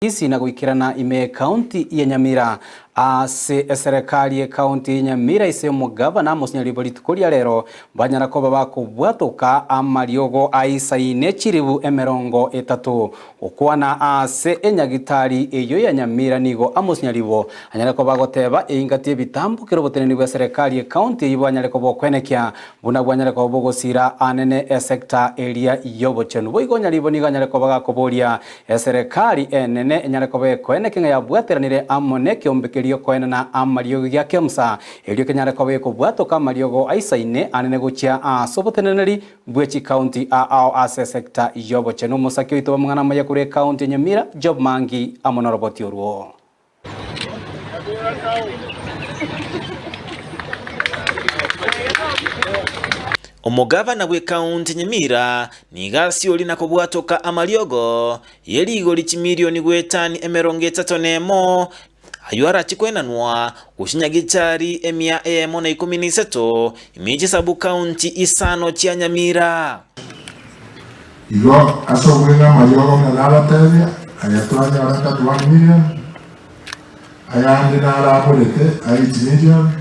Kisii na goikerana ime y'Ekaunti ya Nyamira. Ase eserekari y'Ekaunti ya Nyamira ise omogavana Amos Nyaribo rituko ria rero banyara koba bakobwatoka amariogo aisaine chiribu 30. Gokwana ase enyagitari eyio ya Nyamira nigo Amos Nyaribo anyare koba agoteba eingati ebitambo kera oboteneneri bw'eserekari y'Ekaunti eyio bwanyare koba okwenekia buna bwanyare koba bogosira anene esecta eria y'obochenu. Boigo Nyaribo nigo anyare koba gakoboria Eserekari enene enyare koba ekoeneke ng'a yabwateranire amo nekeombe keria okoenena amariogo gia Kemsa, erio kenyare koba gekobwatoka amariogo aisaine anene gochia ase oboteneneri bwe chikaunti ao ase esecta y'obochenu. Omosake oito bw'amang'ana amaya korwa ekaunti ya Nyamira, Job Mangi amo noroboti orwo. Omogavana bw'ekaunti Nyamira nigo asiori na kobwatoka amariogo ye rigori chimilioni goetania 31, ayio arache koenanwa gochia Nyagichari 113 ime ye chisabukaunti isano chia Nyamira. Igo ase obweng'e amariogo buna nabatebia, aya twanyorete 1 million, ayande naro aborete a 8 million,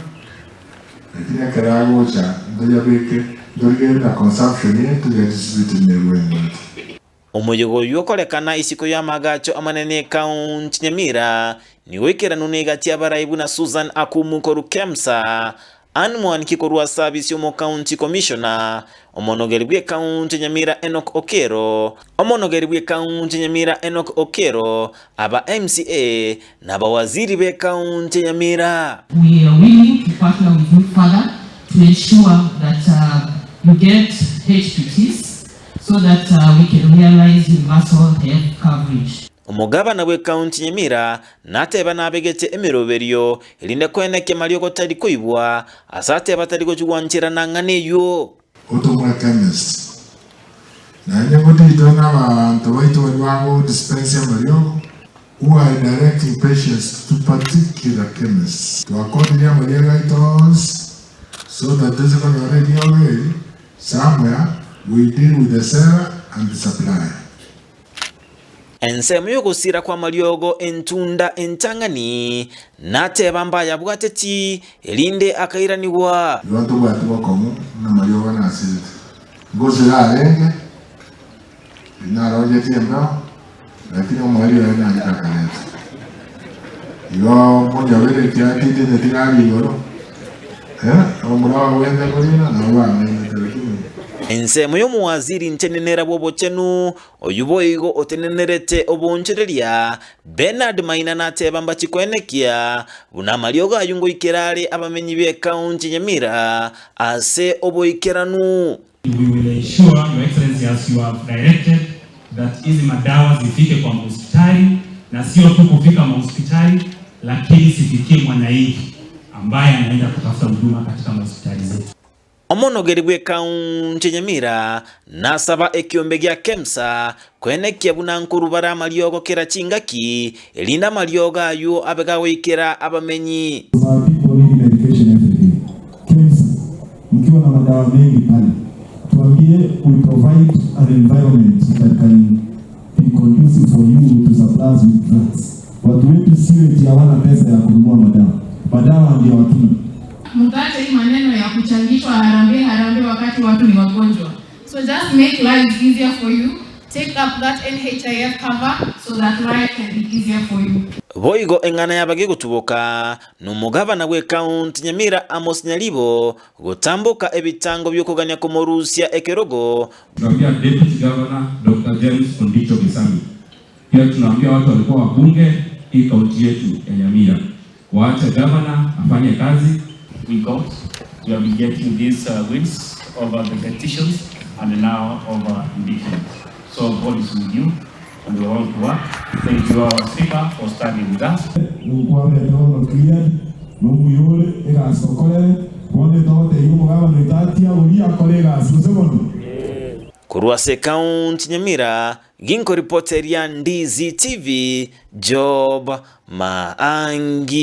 lakini ekero agocha ntoyabeke ntorigererie na consumption eye toyadistribute nerweng'ete. Omoyega oyio okorekana isiko y'amagacho amanene ekaunti Nyamira nigo oikeranu negati y'abarai buna Susan Akumu korwa Kemsa, Ann Mwaniki korwa Service y'omokaunti commissioner, omonogeri bw'ekaunti Nyamira Enock Okero, omonogeri bw'ekaunti Nyamira Enock Okero, aba MCA na abawaziri b'ekaunti Nyamira. We are willing to partner with you further to ensure that you get HPTs so that we can realise universal health coverage. Omogabana bw'ekaunti Nyamira nateba nabegete emeroberio erinde koenekia mariogo tari koibwa, ase ateba tari gochia gwancherana ng'ana eyio. Otomwe chemist. Naende ngotiitwe nabaanto baito baria bagodispensia amariogo, who are directing patients to particular chemists. Twakonirie amariogo aito onsi so that toise konyora eriogo eri somewhere we deal with the seller and the supplier. Ensemo y'ogosira kw'amariogo entunda entang'ani, nateba mbayabwateti, erinde akairanigwa. Igo ntobwati bokong'u buna amariogo nasirete. Ngosira arenge, tinarongetie embeo, lakini omoerio oye nachete akareta. Igo monyabere ekiagera tintindeti gari igoro, eh, abamura bagwente korina nabo bang'ainete lakini. Ensemo y'omowaziri ntenenera bw'obochenu, oyio boigo otenenerete oboonchoreria, Bernard Maina nateba mbachi koenekia buna amariogo ayio ngoikera are abamenyi b'ekaunti ya Nyamira ase oboikeranu. We will ensure, Your Excellency, as you have directed that hizi madawa zifike kwa mahospitali na sio tu kufika mahospitali, lakini zifikie mwananchi ambaye anaenda kutafuta huduma katika mahospitali zetu. Omonogeri bw'ekaunti ya Nyamira nasaba ekiombe gia Kemsa koenekia buna nkorubare amariogo kera chingaki, erinde amariogo ayio abe gagoikera abamenyi. Our people need medication every day. Kemsa, mkiwa na madawa mengi pale, tuambie we provide an environment that can be conducive for you to supply us with drugs. Watu wetu sio eti hawana pesa ya kununua madawa, madawa ndio hatuna. Mkate hii maneno ya kuchangishwa harambee harambee wakati watu ni wagonjwa. So just make lives easier for you. Take up that NHIF cover so that life can be easier for you. Boigo eng'ana yaba gegotuboka nomogabana bw'ekaunti Nyamira Amos Nyaribo gotamboka ebitango bi'okogania komorusia ekerogo. Tunaambia Deputy Governor Dr. James Ondicho Gesami. Pia tunaambia watu walikuwa wabunge hii kaunti yetu ya Nyamira waache governor afanye kazi. We got, we have been getting these wins over the petitions and now over impeachment. So God is with you and we want to work. Thank you our speaker for standing with us. Nokwarete bono cleared, nomuya ore egasi tokorere, bono etogotebia omogabana oito atia oria akore egasi gose bono? Korwa ase ekaunti Nyamira, Ginkoripoteria Ndizi TV, Job Maangi.